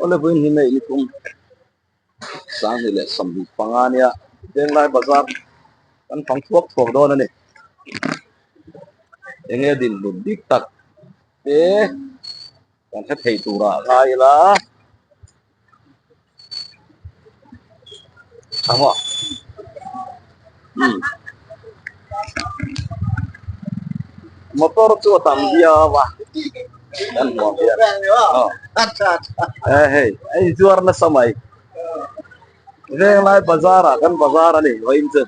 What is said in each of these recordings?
Awle vawiin hi hei nikum Sanghnih leh 25 nia Venglai bazar kan fang thuak thuak dawn a ni. Enge dinhmun bik tak te kan hre thei turah ngai ila. Tha maw? Umm. Motor chu a tam viau a kan hmuh ang hian aw e hei a inzuar nasa mai Venglai bazar ah kan bazar a ni vawiin chu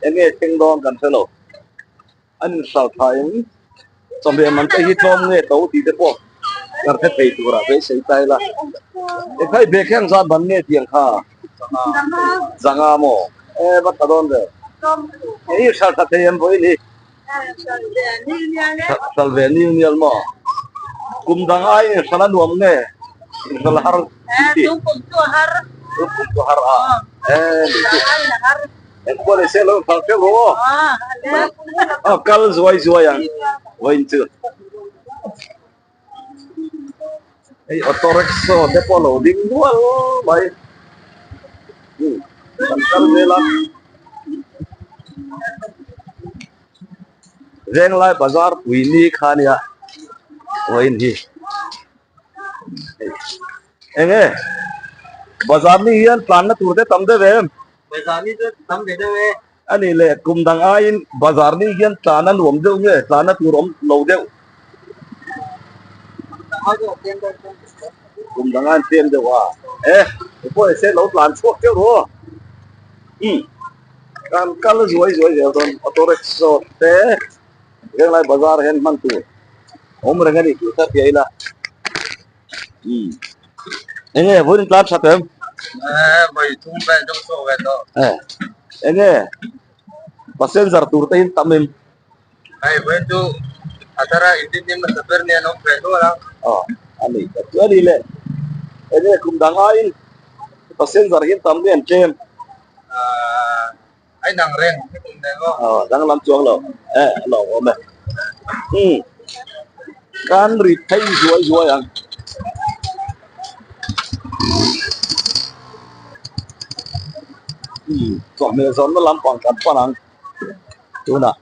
enge thleng dawn kan hre lo. An inhralh thain chawhmeh man te hi tlawm nge to tih te pawh kan hre thei turah beisei ta ila. Ekhai bag hian zat ban nge tiang kha? Zanga maw? E va tha dawn ve. Hei hi hralh tha thei em vawiin hi? Hralh ve nil nial maw? Kum dang aiin inhralh a nuam nge? Inhralh har tih? Kum chu a har. Kum chu a har a. E ni chu. Engpawh ni se lo phal hreuh rawh aw. Aw kal zuai zuai ang vawiin chu. Hei auto rickshaw te pawh lo ding nual mai. Kan kal vel a. Venglai bazar pui ni kha nia vawiin hi. Eng nge bazar ni hian tlanna tur te tam deuh em? Bazar ni chu tam ve deuh e. A nih leh kum dang aiin bazar ni hian tlan a nuam deuh nge tlanna tur awm lo deuh? Kum dang aiin tlem deuh a. E pawh ni se lo tlan chhuak teuh rawh. Umm kan kal zuai zuai zel dawn auto rickshaw te Venglai bazar hian hman tur awm reng a ni tih ka hria ila umm enge vawiin tlan that em? Eh vawi thum vel deuh chhuak ve tawh. Eh enge passenger tur te hi tam em? Hei vawiin chu a thar a intin hnim hmasa ber nia an awm ve nual a. Aw a ni ka chu a ni le enge kum dang aiin passenger hi an tam nge an tlem? Ahh A inang reng hi tum nen aw. Aw danglam chuang lo e a lo awm e. Umm kan ri phei zuai zuai ang. Umm chawhmeh zawnna lampang kan pan ang tunah.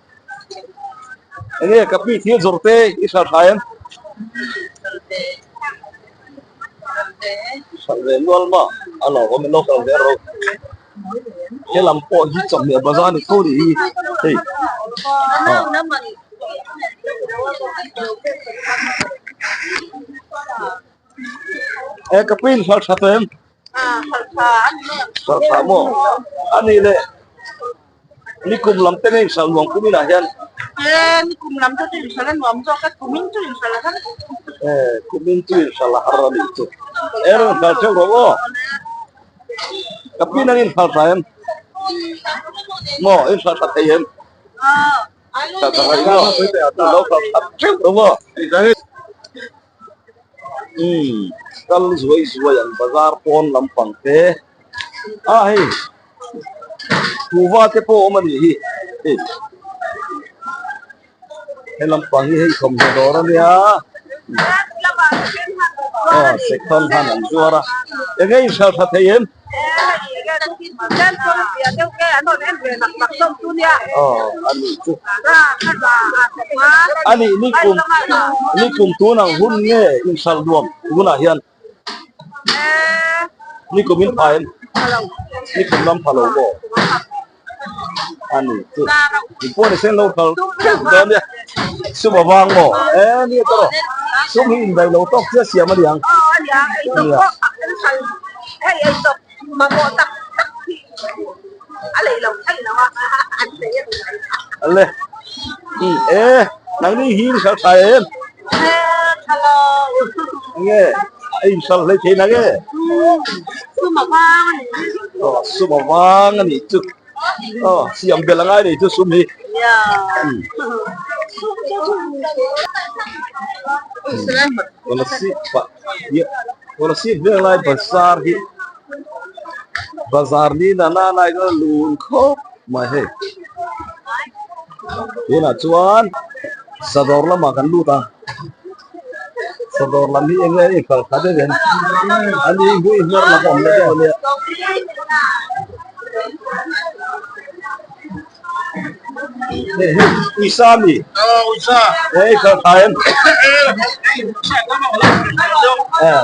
Enge ka pi thil zawrh te i hral thlai em? Hral ve nual maw? A lo awm e lo kal ve rawh. He lam pawh hi chawhmeh bazar ni tho nih hi hei ah. E ka pi in hralh tha tawh em? Hralh tha maw? A nih leh nikum lam te nge in hralh nuam kum inah hian? E kumin chu in hralh a har a nih chu. E rawn hralh theuh rawh aw. Ka pi nang in hralh tha em? Maw in hralh tha thei em? Hralh tha thei maw? Lo hralh tha theuh rawh maw? Umm kal zuai zuai ang bazar pawn lampang te a hei kuhva te pawh a awm a nih hi hei he lampang hi hei thawmhnaw dawr a nia aw second hand an zuar a enge in hralh tha thei em? A nih nikum nikum tun ang hun nge inhralh nuam tunah hian nikum in pha em nikum lam pha lo maw a ni chu in pawh ni sen lo hralh theuh dawn nia sum avang maw e nia tawh sum hi indaih lo tawk chiah siam a niang nia. Ale e nangni hi in hralh tha em enge a in hralh hlei thei nang e aw sum avang a nih chu aw siam belh angai nei chu sum hi Kolasib Venglai bazar hi bazar ni na na na in lun khawp mai hei tunah chuan sadawr lamah kan lut a. Chawdawr lam hi enge a inkhal khat em em a ni hmui hmar lam a awm na deuh a nia. Hei hi uisa a mi he inkhal tha em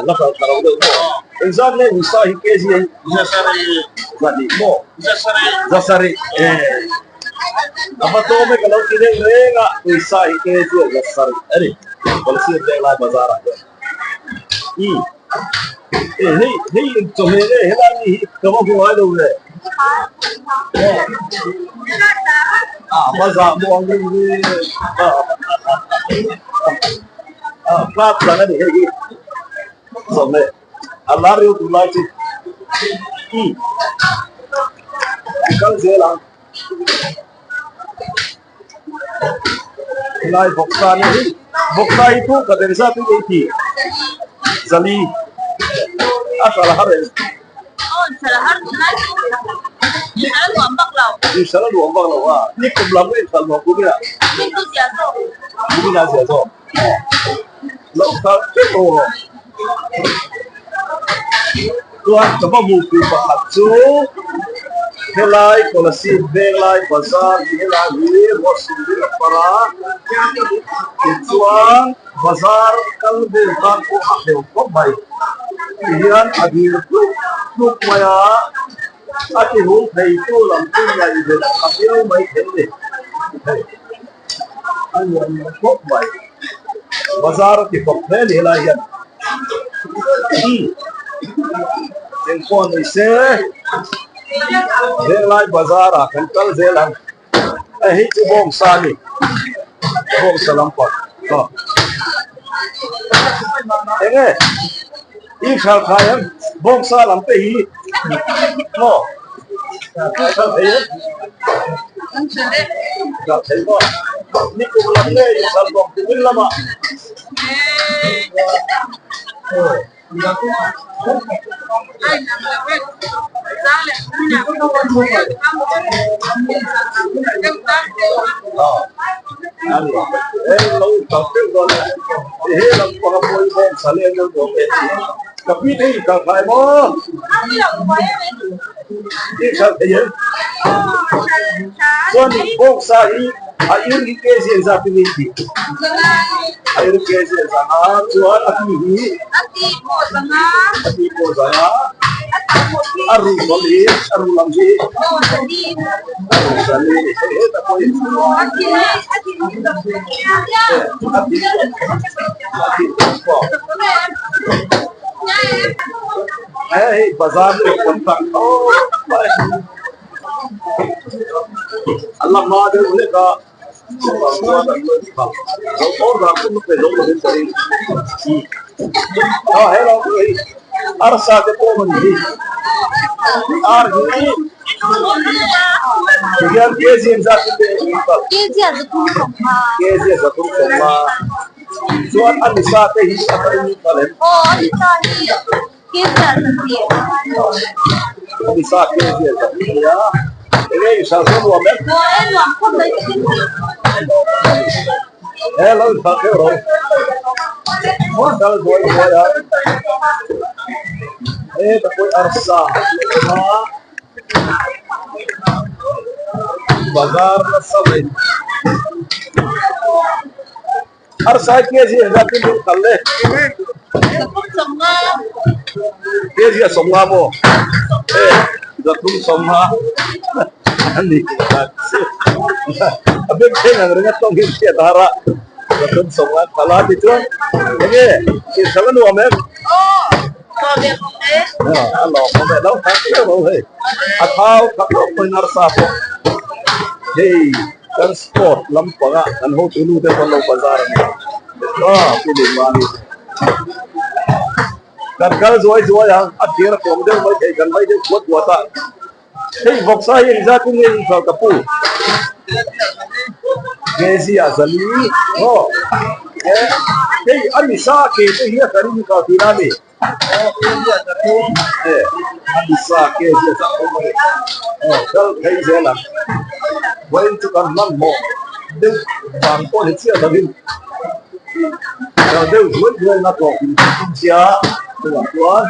la khal tha lo deuh maw engzat nge uisa hi kg a hi maw zasarih e. A va tlawm e ka lo ti deuh reng a, pawisa hi ke chu a sarih a ni, Kolasib Venglai bazar ah hian. Umm e hei hei chawhmeh nge helai mi hi ka va hmu ngai lo ve. A va zah maw ang deuh ve a flat lang a ni hei hi chawhmeh. A lar reuh tur lai chu umm i kal zel ang helai vawksa nia hi vawksa hi chu ka ber zat in ei tih zali a hralh har em i hralh a nuam vak lo a ni kum lam nge i hralh nuam kum ina kum ina zia zawk. Lo khalh teuh lo rawh. Chuan ka va hmuh tur pakhat chu helai Kolasib Venglai bazar hi helai hi ruahsum dil a par a, tichuan bazar kal vel tan pawh a hleuh khawp mai. Tihian a dir tluk tluk mai a, a ti hung thei tu lam chu ngaihven a tha viau mai thei a ni. Hei. A nuam lo khawp mai. Bazar a ti khawp hle ni helai hian. Umm engpawh ni se Venglai bazar ah kan kal zel ang. Hei hi chu bawngsa a ni. Bawngsa lampang aw. Enge i hralh khai em bawngsa lam te hi maw. Chuan bawngsa hi a ir hi kg engzat in tih a ir kg zanga chuan a ti hi a ti pawh zanga a ruh lam hi a ruh lam hi a ruh zali hei hetah pawh hi a ti a ti a ti. Hei bazar te tam tak khawp mai an la hma deuh hlek a chuvang chuan an lo tha lo awr dan pawh pe zo lovin ka ring a hello hei arsa te pawh a ni hi ar hi tihian kg engzat in nge in kal kg a zathum sawmnga kg a zathum sawmnga. Chuan a nisa te hi a kal in kal em? Aw a nisa hi kg ah zahnih. A nisa kg ah zahnih a nia. Enge i hralh sawn nuam em? Aw e nuam khawp mai ka tin. He lo inhralh theuh ro. Kal buai buai a. He ta pawh arsa a bazar nasa mai. Arsa hi kg engzat in rin kal le? Kg a sawmnga maw? E zathum sawmnga a ni a beng thleng ang ringa tawng hi hriat a har a zathum sawmnga kal a tichuan enge inhralh a nuam em? A lawm awm e lo thak viau lo hei a thau thak lawk pawhin arsa pawh hei. Kan sport lampanga kan hotu nu te pawn lo bazar a ni a pu Limani te kan kal zuai zuai a a thir a kawm deuh mai thei kan vai deuh puat puat a hei vawksa hi engzat in nge inhralh ka pu kg ah zali maw hei a nisa ke te hi a kan inhralh tihna a ni. Vawiin chu kan hmanhmawh deuh vang pawh ni chiah lovin. Kal deuh zuai zuai in a tawp in tum sia chuvang chuan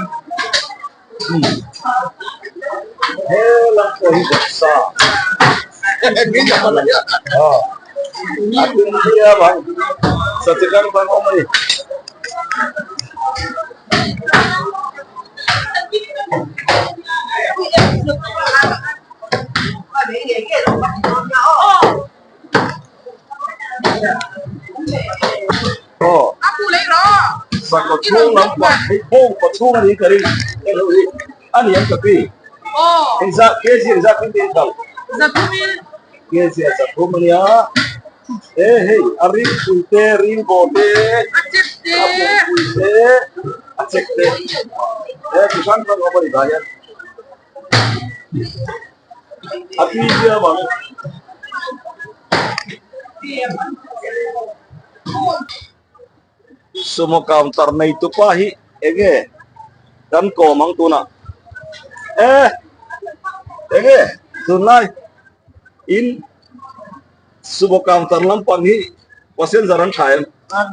he lam pawh hi vawksa a tum hiam ang sa chi hrang hrang a awm a ni. Aw sakhaw chhung lampang hei bawng kaw chhung a ni ka ring heng ho hi a ni ang ka pi engzah kg engzah tin tin kal kg a zathum a nia e hei a ring pui te ring bawh te a bawh pui te a chek te he chi hrang hrang awm a ni tah hian. A tui viau ang. Sumo counter nei tupa hi enge kan kawm ang tunah e enge tunlai in sumo counter lampang hi passenger an tha em?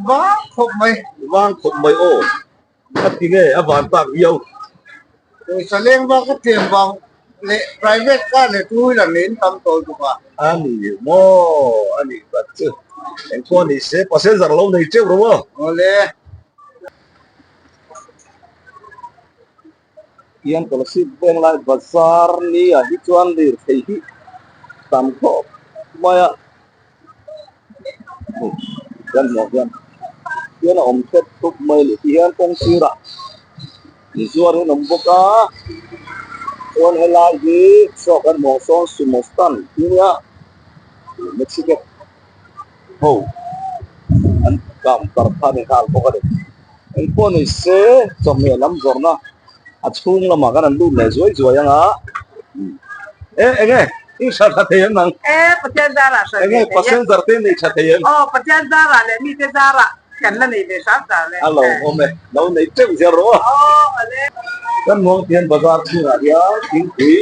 Vang khawp mai. Vang khawp mai aw. A ti nge a van tak viau. Pawisa leng vak a tlem vang leh private car leh two wheeler nen tam tawl bawk a. A ni maw a nih tak chu. Engpawh ni se passenger lo nei teuh ro a. Awle. Hian Kolasib Venglai Bazar nia hi chuan lirthei hi tam khawp mai a. Kan hmuh hian hian a awm thlep thup mai a ni ti hian kawng sirah inzuar hi an awm bawk a chuan helai hi saw kan hmuh ang sawn sumo stand tih a nia mexican ho an counter kha a ni nghal bawk a ni engpawh ni se chawhmeh lam zawrhna a chhung lamah khan an lut leh zuai zuai ang a e enge. I hra tha thei em nang? E, Pathian zarah hra Enge ve thei e. passenger te nei tha thei em? Aw, Pathian zarah leh mite zarah kan la nei ve hram zar le. A lo awm e, lo nei teuh zel rawh aw. Aw, ale. Kan Muangtian bazar chhungah hian thingpui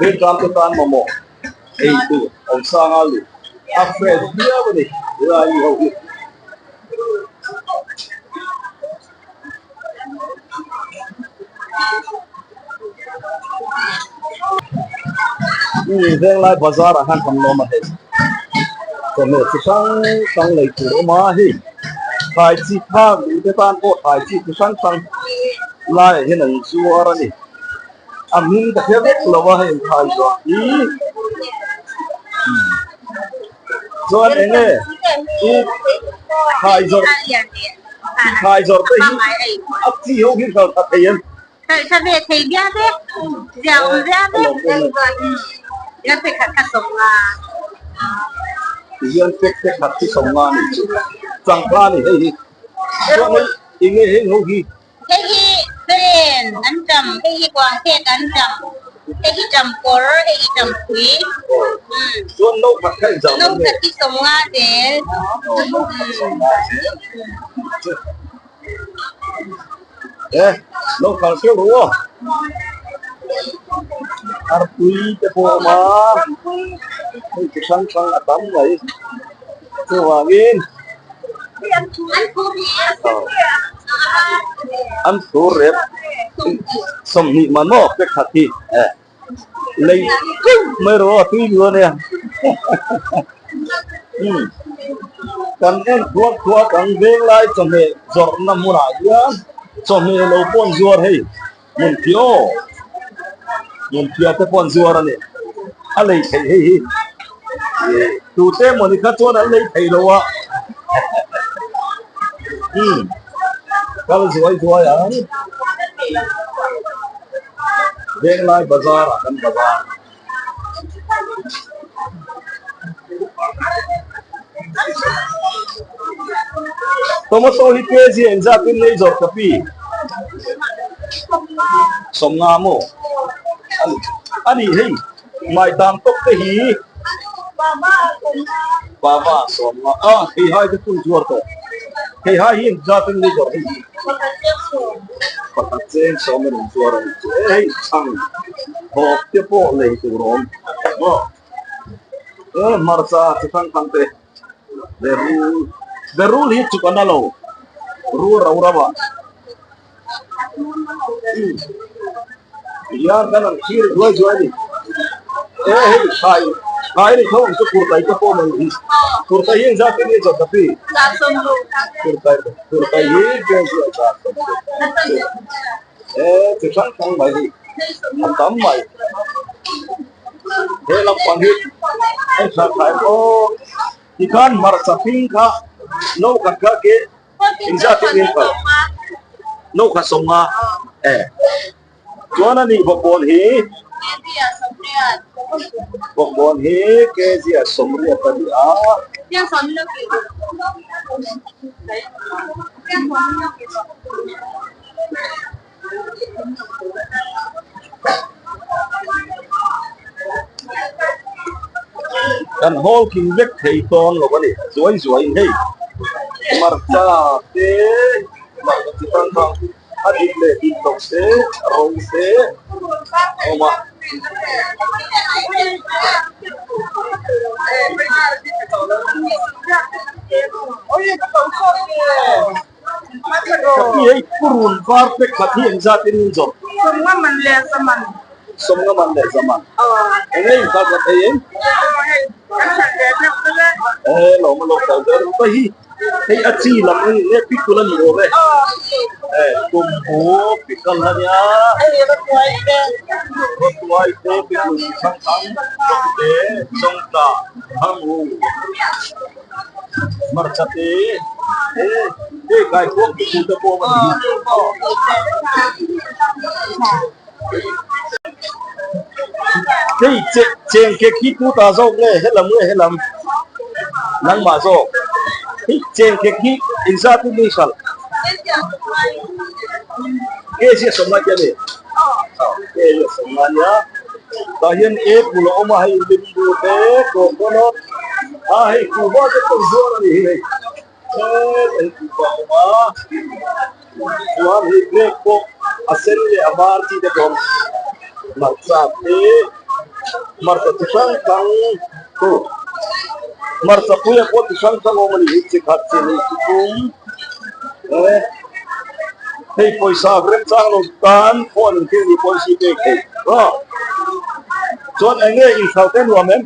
rilṭam te tan mamawh ei tur awm sang a luh a fresh viau a ni helai mi ho hi. Venglai bazar ah khan kan lawm a hei chawhmeh chi hrang hrang lei tur a awm a hei thlai chi phak duh te tan pawh thlai chi chi hrang hrang laiah hian an zuar a ni a hming ka hre vek lo a hei thlai zawrh hi chuan eng nge i thlai zawrh thlai zawrh te hi a chi ho hi hralh tha thei em? Hralh tha ve thei viau ve, zia awm viau ve hian phei khat kha sawmnga. Hian pek te khat hi sawmnga a nih chu changkha a ni hei hi chuan hei eng nge heng ho hi. Hei hi Feren an ṭam, hei hi Kuangphek an ṭam, hei hi ṭamkawr, hei hi ṭampui. Chuan no khat kha inzah No khat hi sawmnga zel. No khat sawmnga zel. E, lo khal hreuh ru aw. Arpui te pawh a awm a, hei chi hrang hrang a tam mai. Chuvangin an thu rep 20 man maw pek khat hi e lei teuh mai rawh a tui lu ania umm kan en thuak thuak ang venglai chawhmeh zawrhna hmunah hian chawhmeh lo pawh an zuar hei hmun phiaw hmun phiah te pawh an zuar a ni a lei theih hei hi ih tute mawni kha chuan an lei thei lo a umm kal zuai zuai ang. Venglai bazar ah kan bazar. Tomato hi kg engzat in nei zawrh ka pi? Sawmnga maw? A ni hei maitam tawp te hi Baba sawmnga a theihai te chu zuar tawh. Theihai hi engzat in nei zawrh hei hi? Pakhat cheng sawm a rawn zuar a nih chu e hei chhang thawk te pawh lei tur a awm maw e hmarcha chi hrang hrang te berul berul hi chuk a na lo. Rul ro ramah Hian kan ang thlir zuai zuai a ni. E hei thlai thlai ni tho ang chu kurtai te pawh mai hi. Kurtai hi engzat in nge zawt ta pi? Kurtai kurtai hi vel chu a zat tawp chu. E chi hrang hrang mai hi a tam mai. He lampang hi hei thlai thlai aw tikhan hmarcha hring kha no khat kha ke Engzat in in phal? No kha 50 e. Chuan a nih bawkbawn hi bawkbawn hi kg a 80 a ni a. Kan hawl king vek thei tawn lo a ni zuai zuai in hei hmarcha te hmarcha chi hrang hrang a dik leh dik loh te a ro te a awm a. Ka pi hei purun var te khat hi engzat in in zawrh? Sawmnga man leh zaman. Sawmnga man leh zaman. Eng nge in kal khat thei em? Eh lawm a lo kal zel ka hi hei a chi lam eng nge pikul a ni awm e. Eh tumbu pikal a nia. Rawtuai te pikul chi hrang hrang bawk te zawngtah hang u. Hmarcha te he hei kaikuang te phu te pawh a ni hei che cheng kek hi tu ta zawk nge helam nge helam nangmah zawk hei cheng kek hi engzat in nge hralh kg a sawmna khi a ni kg a sawmna a nia tah hian apple a awm a hei limbu te coconut a hei kuhva te pawh zuar a ni hi hei hei kuhva a awm a chuan hei grape pawh a sen leh a var chi te pawh a awm hmarcha te hmarcha chi hrang hrang chu hmarcha puia pawh chi hrang hrang a awm a ni hi chi khat chi hnih chi thum eh hei pawisa remchang lo tan phone in thil nih pawh si pek theih chuan eng nge inhralh te nuam em?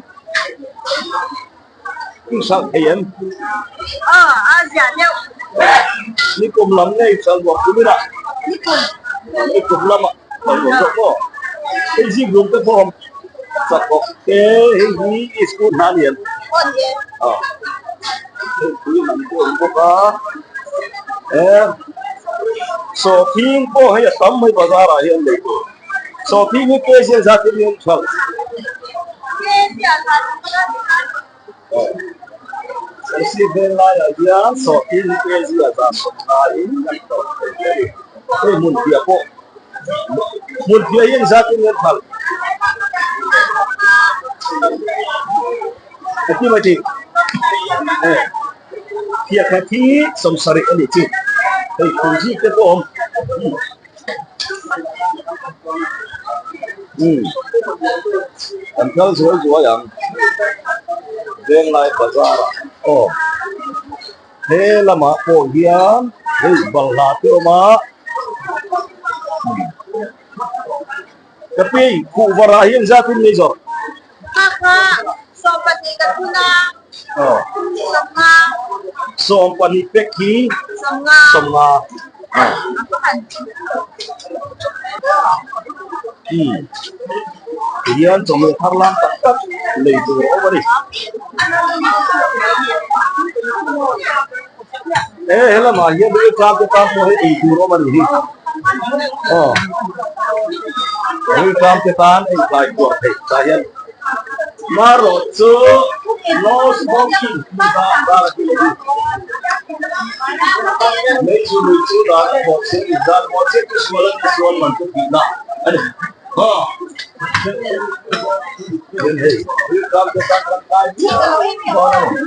I hralh thei em? Aw, a ziah deuh. Nikum lam nge i hralh nuam kum ina? Nikum. Nikum lamah hralh nuam zawk maw? Hei zik lung te pawh chak bawk te, hei hi i school hna a ni em? Aw ni e. Aw, hei pui lam pawh a awm bawk a, eh sawhthing pawh hei a tam mai bazar ah hian lei tur. Sawhthing hi kg a zat in an hralh. Sawhthing vel laiah hian sawhthing hi kg a zat sawm laiin an hralh thei a ni. Hei hmunphiah pawh hmunphiah hi engzat in an hralh? Engtin mai tih? Phiah khat hi 70 a nih chu. Hei phurzik te pawh a awm. Umm kan kal zuai zuai ang Venglai bazar ah aw he lamah pawh hian hei balhla te awm a ka pi khuh varah hian zat in nei zawrh. Aw 20 pack hi 50 umm tihian chawhmeh thar lam tak tak lei tur a awm a ni e helamah hian ril tlang te tan pawh hei ei tur a awm a ni hi aw ril tlang te tan ei tlai kuar theih tah hian. Marawh chu no smoking hmun kha dar a ti lo hi. Mei chu lui chu dan a bawh che ni, dan bawh che chu sual a ni, sual man chu tihna a ni. Ha! Hian hei, riltam te tan kan kai viau dawn a ni.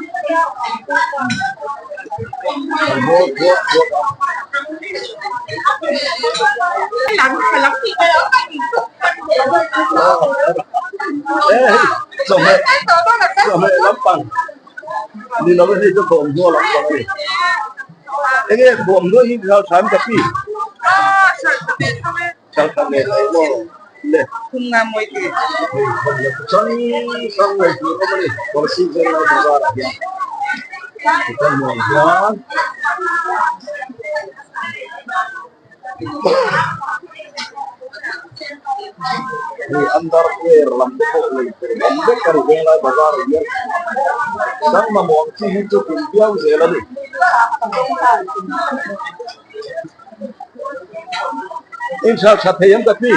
Kan haw thuak thuak a. Chawhmeh chawhmeh lampang ni lo hei chu thawmhnaw lampang a ni. Enge thuamhnaw hi hralh tha em ka pi? Hralh tha ve thei maw le? Hei thawmhnaw chi hrang hrang nei tur awm a ni Kawlsih Venglai Bazar ah hian. Tichuan hmuh ang hian. Hei underwear lam te pawh lei tur awm vek a ni Venglai Bazar ah hian kan mamawh ang chi hi chu kum viau zel a ni. Inhralh tha thei ang ka ti.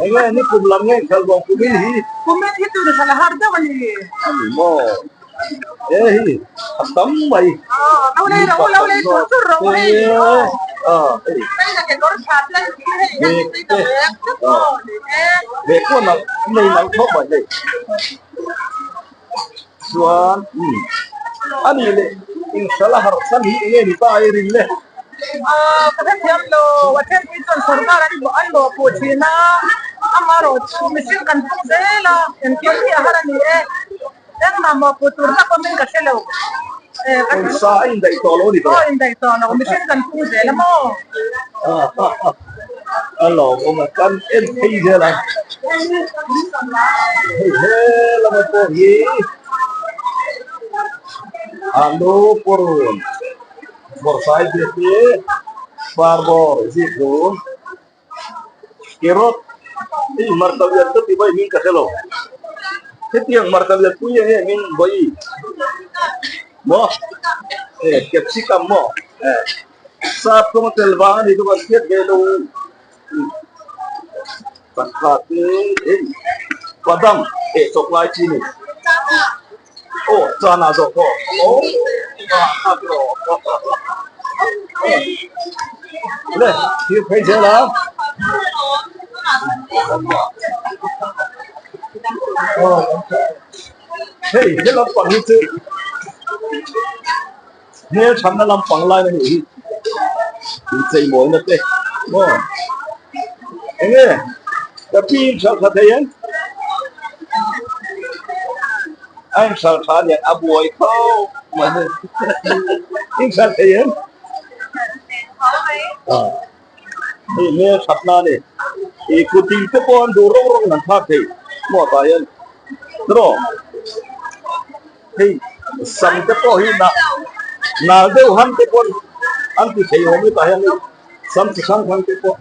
Enge ni kum lam nge inhralh vawng kumin hi? Kumin hi tur inhralh a har deuh a ni. A ni maw? He hi a tam mai. Lo lei ro lo lei tur tur ro hei. Hei. Hei la ke kawr tha te hei hei hei ta vek Ve pawh nalh nei nalh khawp mai hei. Chuan a nih leh inhralh a harh chhan hi enge ni ta ai rin le? Ka hrethiam lo, a then hi chuan sorkar an an bawhpuh thin a, amaherawhchu mihring kan pung zel a, engkim hi a har a ni e. Engmah mawhpuh tur tak awmin ka hre lo. Pawisa a indaih tawh lo a ni tawh. Aw indaih tawh lo, mihring kan pung zel a maw? A lawmawm a, kan en phei zel a. Hei he lama pawh hi alu purun bawrhsai biak hi parbawr zikhlum Carrot hei marka lian ka ti mai hming ka hre lo hetiang marka lian pui eng nge hming vawi maw eh capsicum maw eh sap tawng a tel vang a ni chu kan hriat ve lo sangha te hei badam eh chawp lai chi a ni aw chana zawk pawh aw le thil phei zel a hei he lampang hi chu hmel thatna lampang lai a nih hi inchei mawina te maw enge ka pi in hralh tha thei em a in hralh tha aniang a buai khawp mai hei in hralh thei em hei hmel thatna a ni ih kuttin te pawh an duh rawng rawng an thlak thei maw tah hian tiraw. Hei sam te pawh hi nah nal deuh han te pawn an ti thei awm e tah hian hei sam chi hrang hrang te pawh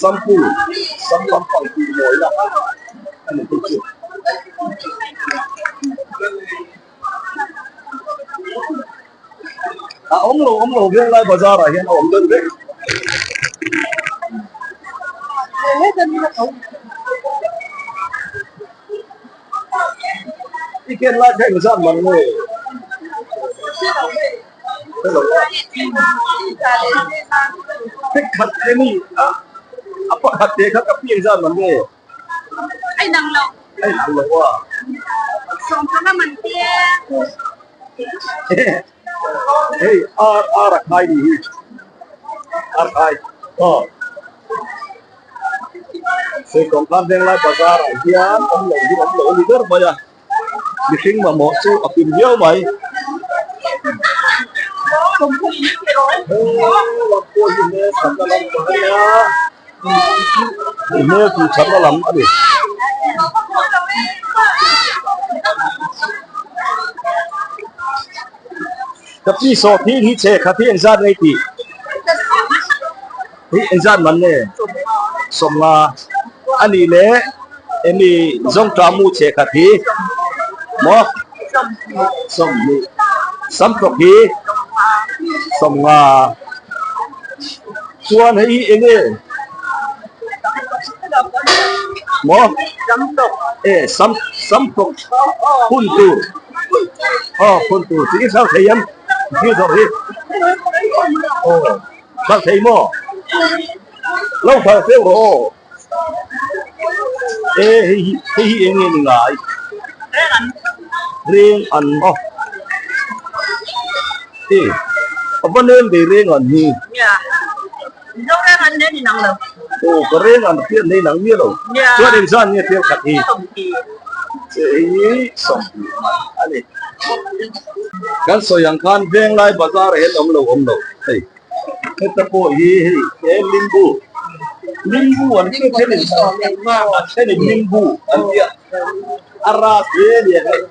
sampu sam lampang tih mawina a ni phei chu. A awm lo awm lo Venglai bazar ah hian a awm deuh vek. I ken lai kha engzat man nge? Hello a. Pakhat te mi a a pakhat te kha ka pi engzat man nge? Ai nang lo. Ai nang lo a. Sawmthanga man te. Hei ar ar a khai ni hi. Ar khai. Aw. Hei Kawngkhan Venglai Bazar ah hian awm lo hi awm lo a ni ber mai a. Mihring mamawh chu a pin viau mai. He lam pawh hi hmel thatna lam pang a nia. Hmel tih thatna lam a ni. Ka pi sawh thing hi che khat hi engzat nge i tih? Hi engzat man nge? Sawmnga a nih leh emi zawngṭah mu che khat hi maw? Sawmhnih samtawk hi sawmnga chuan hei hi eng nge? Maw? E sam samtawk phun tur aw phun tur chi i hralh thei em? Thil zawrh hi aw. Hralh thei maw? Lo hralh feuh rawh aw. E hei hi hei hi eng nge ni ngai? Reng an aw. E a va nem ve reng an hi. Aw ka reng an hriat nei nang miah lo. Chuan engzan nge fial khat hi? Che hei hi 20 man a ni. Kan sawi ang khan Venglai bazar ah hian awm lo awm lo hei heta pawh hi hei he limbu limbu an tia thenin a thenin limbu an tia a rat hle a nia hei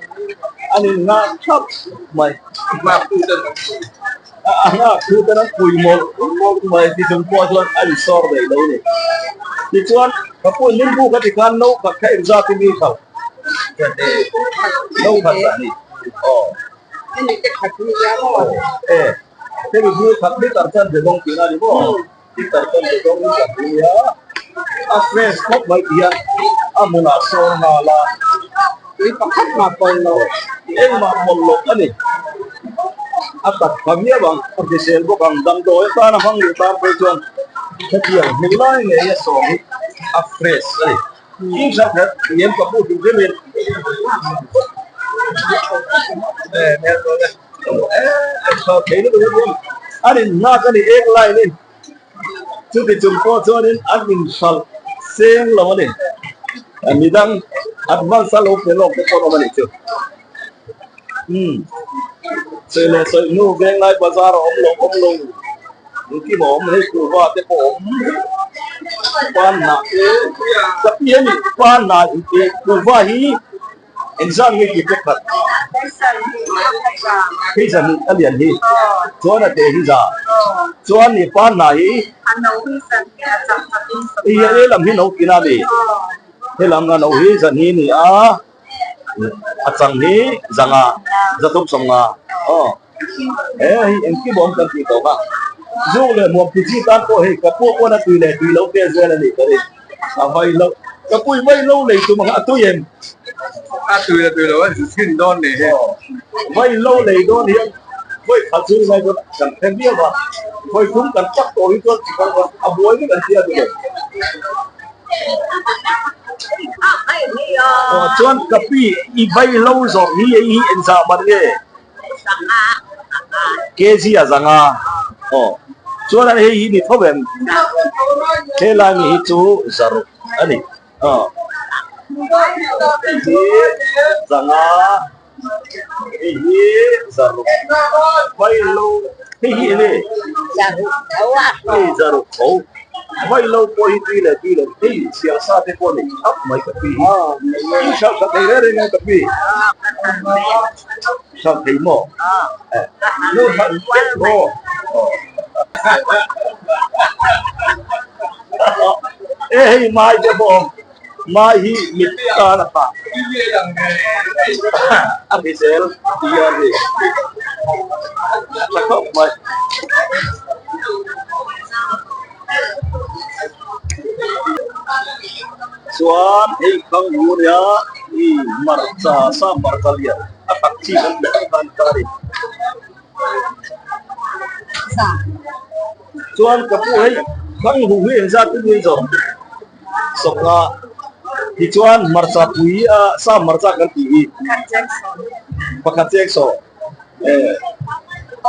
an in nghah thap mai a nghak thu ten an pui mawlh mawlh mai ti chung pawh chuan a insawr daih lo a ni tichuan ka pu limbu ka ti khan no khat kha engzat in mi khalh no khat a ni aw e hemi hi khat litre chuan be dawng tihna a ni maw litre chuan be dawng in kan nia a fresh khawp mai ti hian a hmunah sawn nghal a tui pakhat mah pawlh loh engmah pawlh loh a ni a tak tha viau ang a hrisel bawk ang damdawi atana hmang leh tan phei chuan hetiang hmu lai ngei a sawm hi a fresh a ni. In hriat khat hian ka pu hrim hrim in an in nghak a ni eng line in chuti chung pawh chuanin an inhralh seng lo a ni midang advance a lo pe lawk te pawh an awm a nih chu umm sawi leh sawi hnu venglai bazar a awm lo awm lo. Engkim a awm hei kuhva te pawh a awm pan hnah te ka pi a ni pan hnah intih kuhva hi engzat nge tih te khat hei zan a lian hi chuan a te hi za chuan ni pan hnah hi hei he lam hi no tina a ni helam a no hi zan hi a ni a a chang hi zanga zathum sawmnga aw. He hei engkim awm kan tih tawh kha. Zuk leh hmuam ti chi tan pawh hei ka pu pawn a tui leh tui lo te zel a nih ka ring. A vai lo. Ka pui vai lo lei tum ang a tui em? A tui la tui lo a zin dawn nih hi. Vai lo lei dawn hian vawi khat zung ngai dawn kan then viau a. Vawi thum kan tak tawh hi chuan chi kang khan a buai vek an tia duh lo. Aw chuan ka pi i vai lo zawrh hi hei hi engzah man nge? Kg a zanga aw chuan an hei hi ni tho em helai mi hi chu zaruk a ni aw hei hi zanga hei hi zaruk vaihlo hei hi enge hei zaruk tho vaihlo pawh hi tui leh tui lo hei sialsa te pawh a ni thap mai ka pi hi hralh tha thei reng reng a ka pi. Hralh thei maw? Nu hralh tep maw? E hei mai te pawh awm mai hi mit tan a tha a hrisel ti hian hei tha khawp mai. Chuan hei khang hu nia i hmarcha sa hmarcha lian a tak chi kan tih ang khan ka ni. Chuan ka pu hei khang hu hi engzat in nge zawrh sawmnga tichuan hmarcha pui a sa hmarcha kan tih hi pakhat cheng sawm.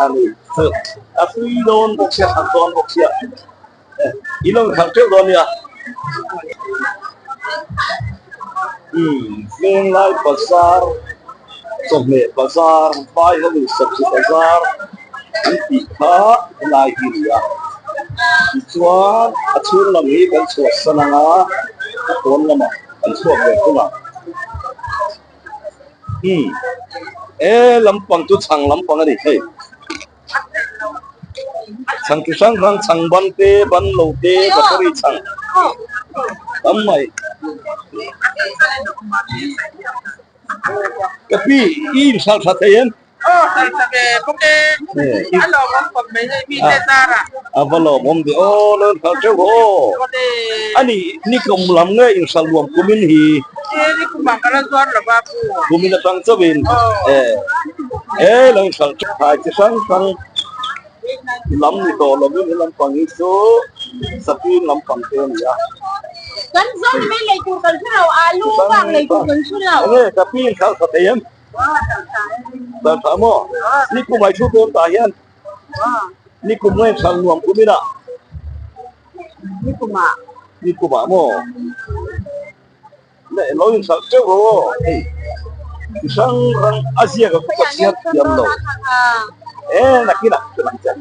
A ni a tui dawn bawk sia khat dawn bawk sia i lo khalh teuh dawn nia umm venglai bazar chawhmeh bazar vai ho in sabzi bazar an tih kha helai hi a ni a tichuan a chhung lam hi kan chhuahsan ang a a pawn lamah kan chhuak ve thung ang. Umm e lampang chu chhang lampang a ni hei chhang chi hrang hrang chhang ban te ban lo te battery chhang tam mai ka pi i inhralh tha thei em? A va lawmawm ve aw lo inhralh teuh rawh aw a ni ni kum lam nge inhralh nuam kumin hi kumin atang chauhin e e lo inhralh teuh thlai chi hrang hrang lam ni tawh lovin he lampang hi chu sapin lampang te a ni a. Enge ka pi inhralh tha thei em? Dan tha maw? Ni kum ai thu dawn tah hian ni kum nge thlan nuam kum ina ni kumah ni kumah maw leh lo in hralh teuh rawh aw hei. Chi hrang hrang a ziak a ka chhiar thiam lo. E nakinah ka lang che.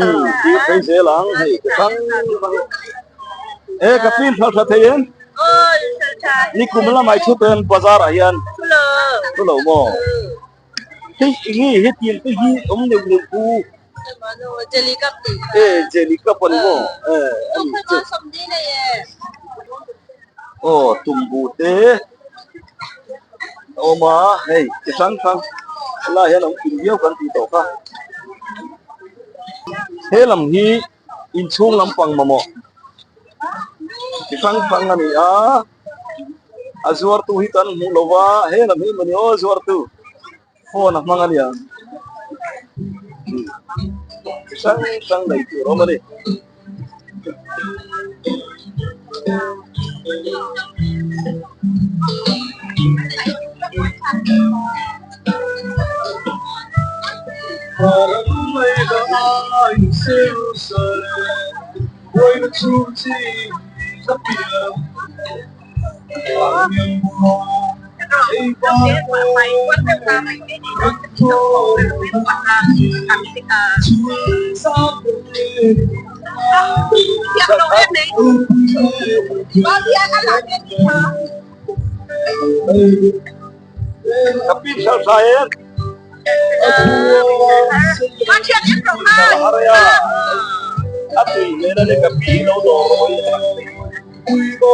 Umm thil phei zel ang hei chi hrang hrang. E ka pin thal tha thei em? Nikum lamah i thu tawh em bazar ah hian? Thu lo maw? Hei enge hetiang te hi awm neuh neuh pu. E jelly cup a ni maw? E a ni chu. Aw tumbu te a awm a hei chi hrang hrang helai hian awm kim viau kan tih tawh kha. He lam hi inchhung lampang mamawh chi hrang hrang a ni a. A zuartu hi kan hmuh lo va, he lam hi mawni aw zuartu phone a hmang a nia. Chi hrang hrang nei tur a awm a ni. Ka pin hralh hla em? A tui hmel a ni ka pi lo dawr rawh i a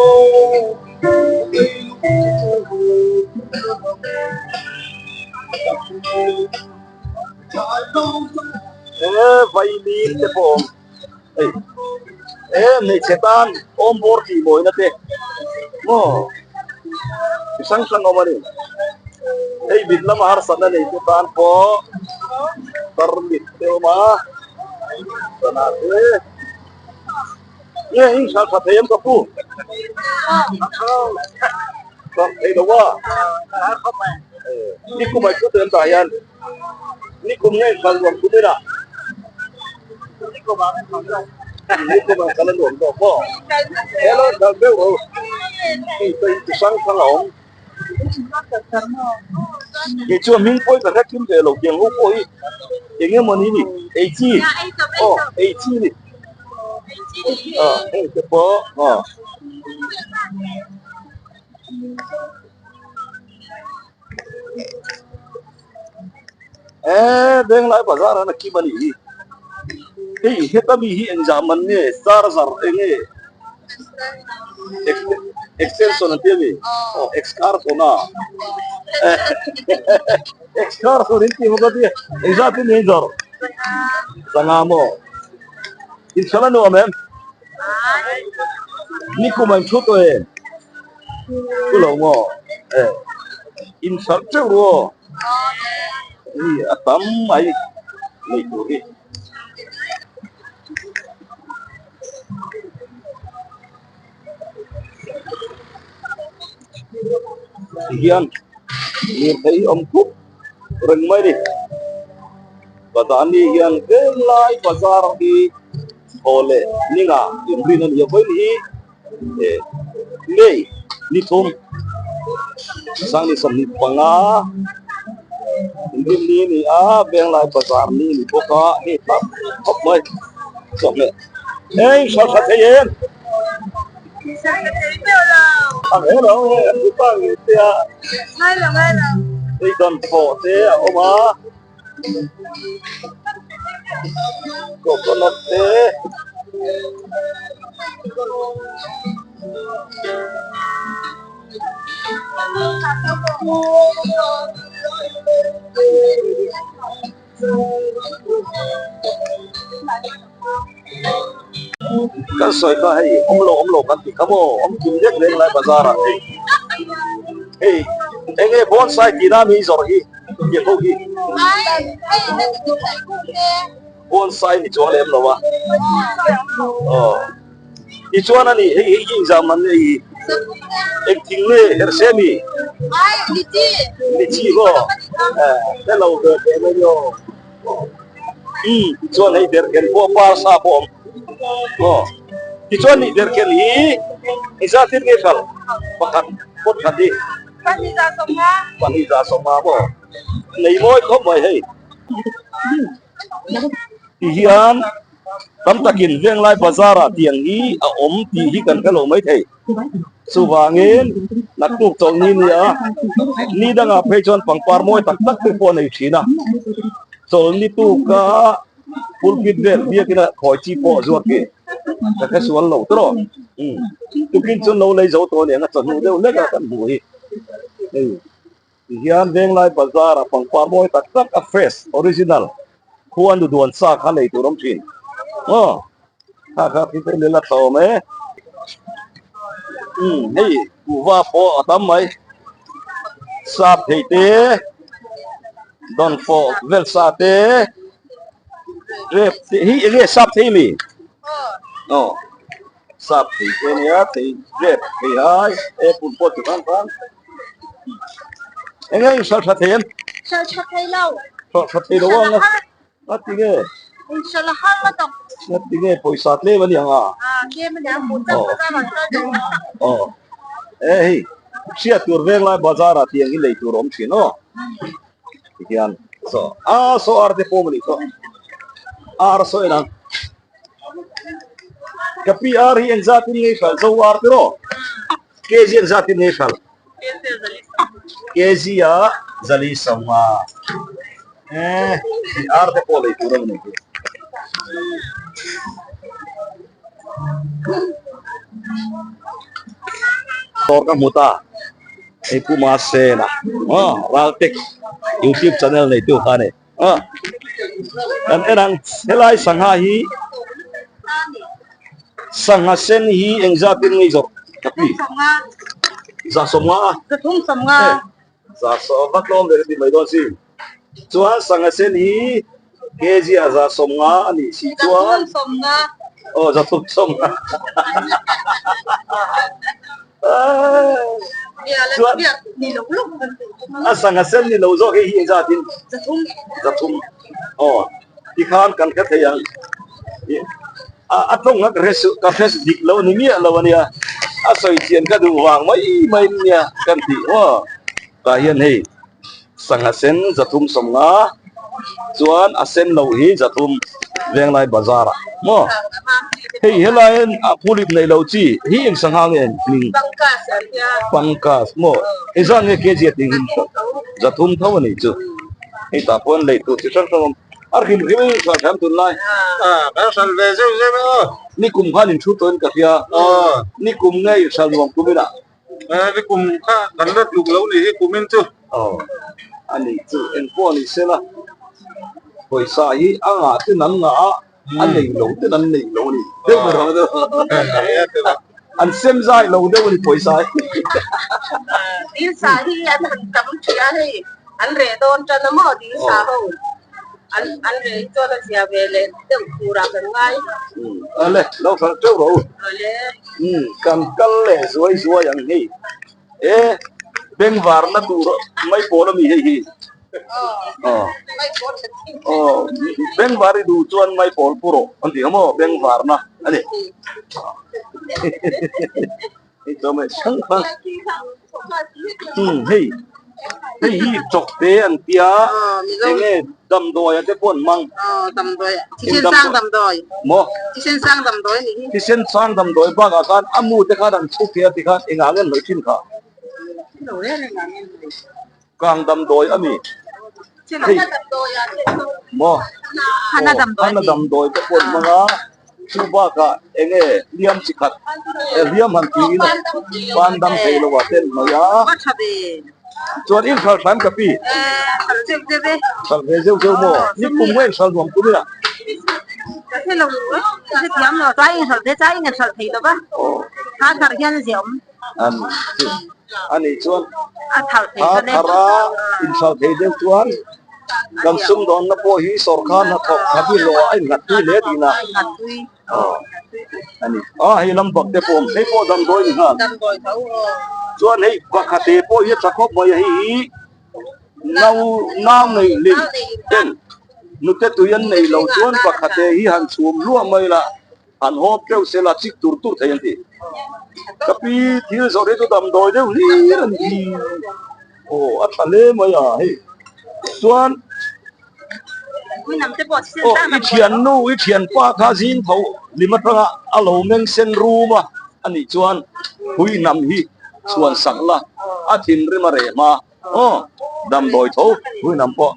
He vaimim te pawh a awm hei he hmeichhe tan awm bawr tih mawina te maw chi hrang hrang a awm a ni hei mit lama harsatna nei te tan pawh tarmit te a awm a sana te. Nge in hral tha thei em ka pu? Hral thei lo a. Nikum ai thu em tah hian nikum nge in hral nuam kum ina. Nikum ah hral a nuam zawk maw? Hello hral deuh ro. Hei pawh hi chi hrang hrang a awm. Kei chuan hming pawh hi ka hre thim ve lo tiang ho pawh hi eng emaw ni ni ei chi aw ei chi ni aw hei te pawh aw. Eee Benglai bazar an a kim a nih hi hei heta mi hi engzah man nge charger enge extension an ti a mi aw excarson a excarson in tih bawk a tia engzah tin nge zawrh sangha maw inchhal a nuam em nikum an thu tawh em thu lo maw e inchhal teuh ru aw. Ni a tam mai nei tur hi. Ti hian lirthei hi awm khup reng mai a ni. Bazar ni hian venglai bazar hi thaw leh ninga inrin a ni a vawiin hi. May ni thum sangni 25 inrin ni a ni a Venglai bazar ni a ni bawk a hei thlak khawp mai chawhmeh hei hra hra thei em a hello hei an ti pa ngei te a hei dawnfawh te a awm a. Coconut te kan sawi kha hei awm lo awm lo kan tih kha maw awm kim vek reng lai bazar ah hei hei eng nge bonsai tih na mi zawrh hi tih ho hi bonsai ni chuang lem lo a aw tichuan a ni hei hei hi engzah man nge hi engthing nge herhse mi lichi maw hello ve teh mai aw. Umm tichuan hei derhken pawh par sa pawh a awm aw tichuan nih derhken hi engzat in nge hralh pakhat pot khat hi. Pahnih za sawmnga maw? Nei mawi khawp mai hei. Ti hian tam takin Venglai Bazar ah tiang hi a awm tih hi kan hre lo mai thei. Chuvangin naktuk chawlhni ni a, ni dangah phei chuan pangpar mawi tak tak te pawh a nei thin a. Chawlhni tuka pulpit vel biakina khawi chi pawh zuar khi ka hre sual lo tawh. Tukin chu no lei zo tawh aniang a chawhnu deuh lek a kan hmuh hi. Hei tihian Venglai Bazar ah pangpar mawi tak tak a fresh original khua nu duan sa kha lei tur awm thin. Aw kha kha khi chu lel a tha awm e. Umm hei kuhva pawh a tam mai sap thei te dawnfawh vel sa te rep te hi enge sap thei mi aw sap thei te ania thei rep thei hai apple pawh chi hrang hrang enge in hralh tha thei em hralh tha thei lo hralh tha thei lo ang a Ngati nge? Inshallah har la tak. Ngati nge pawisa tlem a ni ang a? Ah tlem a ni ang hmuh chak bazar ah chuan lo tak tak. Aw e hei hriat tur veng lai bazar ah tiang hi lei tur a awm thin aw. Tihian saw a saw ar te pawm a nih saw ar saw en ang. Ka pi ar hi engzat in ngei hralh zo ar te rawh. Kg engzat in ngei hralh? Kg ah zali sawma. Eh, ar te pawh lei tur a ni hi. Dawr ka hmu ta. Hei Pu Masena. Aw, Raltek YouTube channel neitu kha a ni. Aw, kan en ang. Helai sangha hi sangha sen hi engzat in ngei zawh ka pi? Za sawmnga a. Zathum sawmnga. Za sawm a tlawm leh ti mai dawn si. Chuan sangha sen hi kg ah za sawmnga a nih si chuan. Zathum sawmnga. Aw zathum sawmnga. Chuan a sangha sen ni lo zawk hei hi engzat in zathum zathum aw tikhan kan hre thei ang a tawng a ka hre suh ka hre dik lo ni miah lo ania a sawi chian ka duh vang mai mai nia kan tih maw tah hian hei sangha sen zathum sawmnga chuan a sen loh hi zathum Venglai bazar ah maw hei helai a phulip neih loh chi hi eng sangha nge hming pangkas maw engzat nge kg a tih hi zathum tho a nih chu hei tah pawh an lei tur chi hrang hrang a awm a hrim hrim in hral hram tun lai kan hral ve zeuh zeuh e aw nikum khan in thu tawhin ka hria nikum nge in hral nuam kum ila. Ni kum kha kan la tluk lo ni hi kumin chu. Aw a ni chu eng pawh ni se la pawisa hi a ngah ten an ngah a a nei lo ten an nei lo a ni deuh ber ang deuh an sem zai lo deuh a ni pawisa hi. Dilsa hi an han tam ṭhia hei an reh dawn ṭan a maw dilsa ho an an reh hi chuan a zia ve leh deuh turah kan ngai. Ale lo hralh teuh rawh u. Ale. Umm kan kal leh zuai zuai ang hei e bengvarna tur mai pawl ami hei hi aw aw bengvar i duh chuan mai pawl pu rawh an tih ang maw bengvarna a ni hei chuan mai hrang hrang umm hei hei hi chawkte an tia enge damdawi ah te pawh an hmang maw thisen sang damdawi bakah khan a mu te khan an chhuk thei a tikhan engah nge an hnawih thin kha kang damdawi a ni hei maw hana damdawi te pawh an hmang a chu bakah enge hliam chi khat hliam han tiin pan dam thei lo ah te an hnawih a chuan in hralh hran ka pi hralh ve zeuh zeuh maw ni kum nge in hralh nuam kum ila ani chuan a thar a inhralh thei deuh chuan kan sumdawnna pawh hi sawrkar hnathawk khat hi hlawh a innghat tui hle tih na ani a hei lam bak te pawh awm hei pawh damdawi ni nghal chuan hei pakhat te pawh hi a tha khawp mai a hei hi nau nau nei hlim ten nute tui an nei lo chuan pakhat te hi han chhum hluah mai la. Han hawp teuh sela chik tur tur thei an ti. Ka pi thil zawrh hi chu damdawi deuh hlir a ni hi. Aw a tha hle mai a hei. Chuan aw i thiannu i thianpa kha zing tho lim atanga a lo meng sen rum a anih chuan hui hnam hi chhuan sak la a thinrim a reh hma aw damdawi tho hui hnam pawh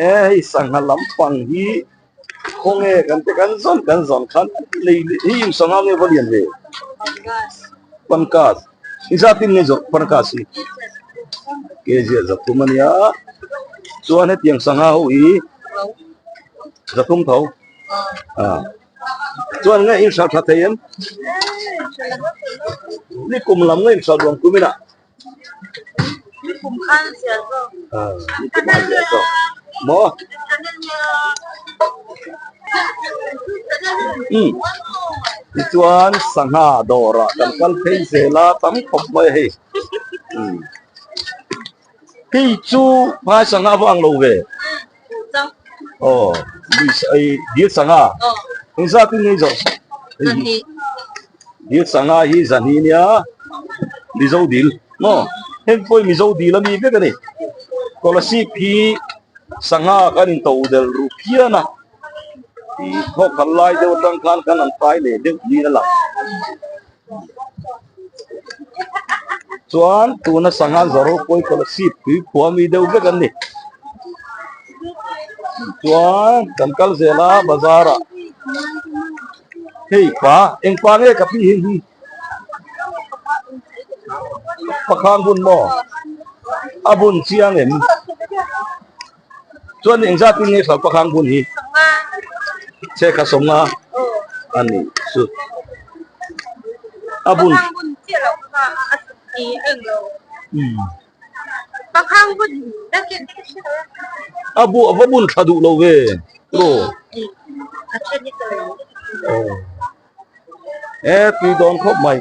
e hei sangha lampang hi Khawnge kan te kan zawn kan zawn khan lei hi in sangha nge va lian ve Pankaj i zat in nge zawrh Pankaj hi kg ah zathum ania chuan hetiang sangha ho hi zathum tho ah chuan nge in hralh tha thei em ni kum lam nge in hralh duang kum inah. Maw? Umm. Tichuan sangha dawrah kan kal phei zel a, tam khawp mai a hei. Umm. Hei chu hmai sangha vang lo ve. Aw, dil sangha. Engzat in nge zawh? Dil sangha hi zahni nia Mizo dil maw heng pawh hi Mizo dil a mi vek a ni Kolasib hi sangha kan in to del ru phian a ih thawk khat lai deuh atang khan kan han kai leh deuh niin a lang chuan tuna sangha zawrh ho pawh hi Kolasib tui khua mi deuh vek an ni chuan kan kal zel a bazar ah. Hei pa, eng pa nge ka pi hi hi? Pakhang bun maw? A bun chiang em? Chuan eng zat in nge hralh pakhang bun hi? Che kha sawmnga a ni chu. A bun. A bu a va bun tha duh lo ve ro. E tui dawn khawp mai.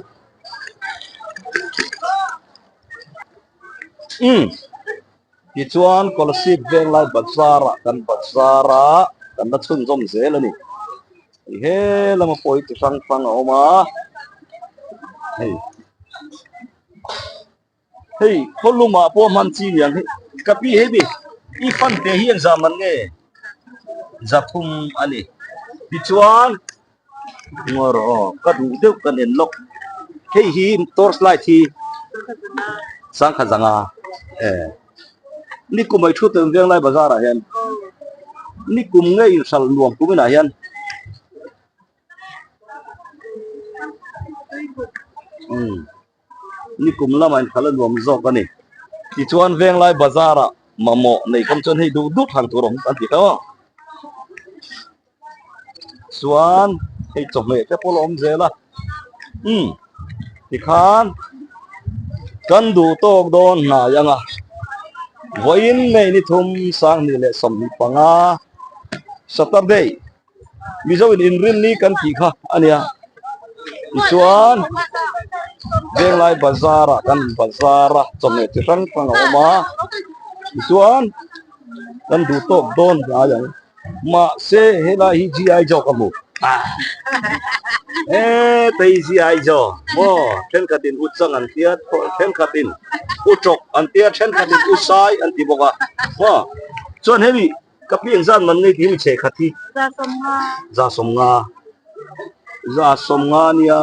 Umm tichuan Kolasib Venglai Bazar ah kan bazar a kan la chhunzawm zel a ni. He lama pawh hi chi hrang hrang a awm a hei. Hei khawlumah pawh hman chi niang hi ka pi hei mi i fan te hi engzah man nge zathum a ni tichuan ngaw rawh aw ka duh deuh ka nen lawk hei hi torch light hi sangkhat zanga e nikum ai thu tel venglai bazar ah hian nikum nge inhralh nuam kum inah hian. Nikum lamah in khalh a nuam zawk a ni. Tichuan Venglai Bazar ah mamawh nei khawm chuan hei duh duh thlang tur a awm an ti tho a. Chuan hei chawhmeh te pawh la awm zel a. Umm tikhan kan duh tawk dawn hnai ang a. Vawiin May ni thum 25 leh Saturday. Mizo in inrinni kan tih kha a nia tichuan Venglai bazar ah kan bazar a chawhmeh chi hrang hrang a awm a tichuan kan duh tawk dawn hnai ang mahse helai hi GI Joe ka hmu hetei GI Joe maw thenkhat in uchang an tia thenkhat in utawk an tia thenkhat in usai an ti bawk a maw chuan hemi. Ka pi engzat man ngei tih mi chhe khat hi? Za 50. Za 50 nia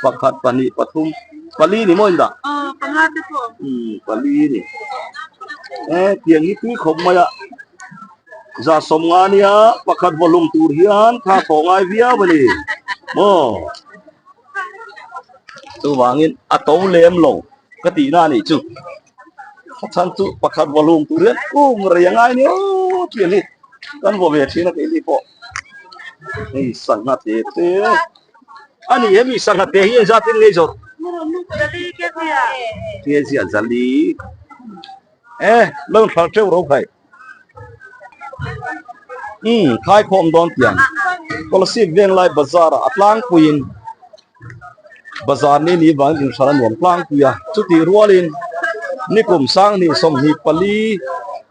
pakhat pahnih pathum pali ni maw indah? Aw panga te pawh. Umm pali ni. E tiang hi tui khawp mai a. Za 50 nia pakhat vawhlum tur hian tha thawh ngai viau a ni maw? Chuvangin a to lem lo ka tihna a nih chu. A chhan chu pakhat vawhlum tur hian kum rei a ngai nia tih hi kan vaw ve thin a keini pawh hei sangha te te a ni hemi sangha te hi engzat in ngei zawrh kg a zali e lo inhralh teuh ro khai umm khaikhawm dawn tiang Kolasib Venglai bazar ah a tlangpuiin. Bazar ni ni vang inhral a nuam tlangpui a, chutih rualin nikum 2024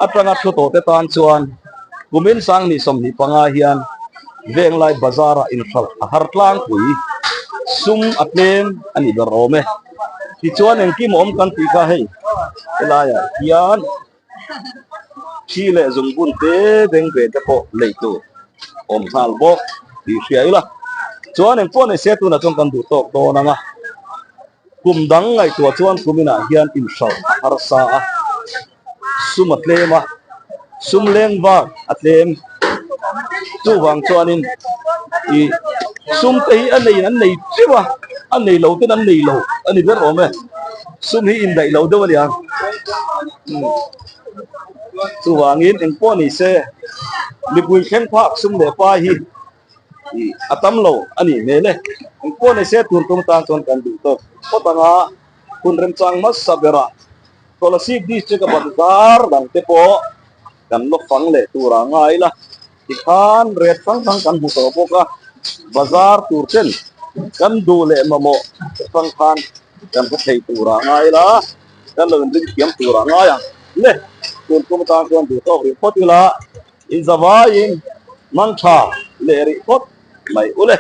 atanga thu tawhte tan chuan kumin 2025 hian. Venglai bazar ah inhralh a har tlangpui sum a tlem a ni ber awm e. Tichuan engkim awm kan tih kha hei helaiah hian thi leh zungbun te beng ve te pawh lei tur awm nghal bawk tih hria ila. Chuan engpawh nei se tunah chuan kan duh tawk dawn ang a. Kum dang ngaihtuah chuan kuminah hian inhralh a harsa a, sum a tlem a, sum leng vak a tlem. Chuvang chuanin ih sum te hi a neiin an nei teuh a, a nei lo ten an nei lo a ni ber awm e. Sum hi indaih lo deuh a nia. Chuvangin engpawh ni se mipui thleng phak sum leh pa hi ih a tam lo a nih hmel e. Engpawh ni se tun tum tan chuan kan duh tawk phawt ang a, hun remchang hmasa berah Kolasib District a bazar dang te pawh kan la fang leh tur ah ngai ila tikhan ret hrang hrang kan hmu tawh bawk a, bazar tur ten kan duh leh mamawh hrang khan kan hre thei tur ah ngai ila kan lo inring thiam tur ah ngai ang le. Tun tum atang chuan duh tawk rih phawt ila inzavaiin mangtha leh rih phawt mai u le.